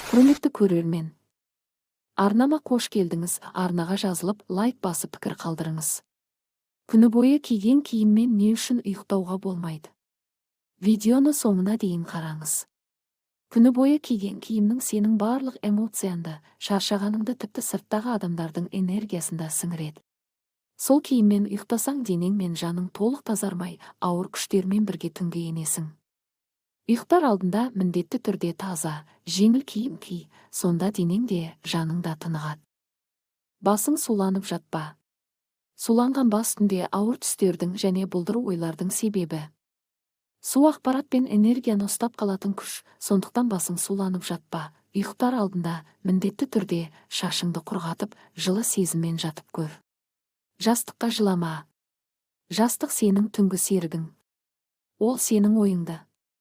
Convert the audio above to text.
Құрметті көрермен, арнама қош келдіңіз! Арнаға жазылып, лайк басып, пікір қалдырыңыз. Күні бойы киген киіммен не үшін ұйықтауға болмайды? Видеоны соңына дейін қараңыз. Күні бойы киген киімнің сенің барлық эмоцияңды, шаршағаныңды, тіпті сырттағы адамдардың энергиясын да сіңіреді. Сол киіммен ұйықтасаң, денең мен жаның толық тазармай, ауыр күштермен бірге түнге енесің. Ұйықтар алдында міндетті түрде таза, жеңіл киім ки, сонда денең де, жаның да тынығады. Басың суланып жатпа. Суланған бас түнде ауыр түстердің және бұлдыр ойлардың себебі. Су — ақпарат пен энергияны ұстап қалатын күш, сондықтан басың суланып жатпа. Ұйықтар алдында міндетті түрде шашыңды құрғатып, жылы сезіммен жатып көр. Жастыққа жылама. Жастық — сенің түнгі серігің. Ол сенің ойыңды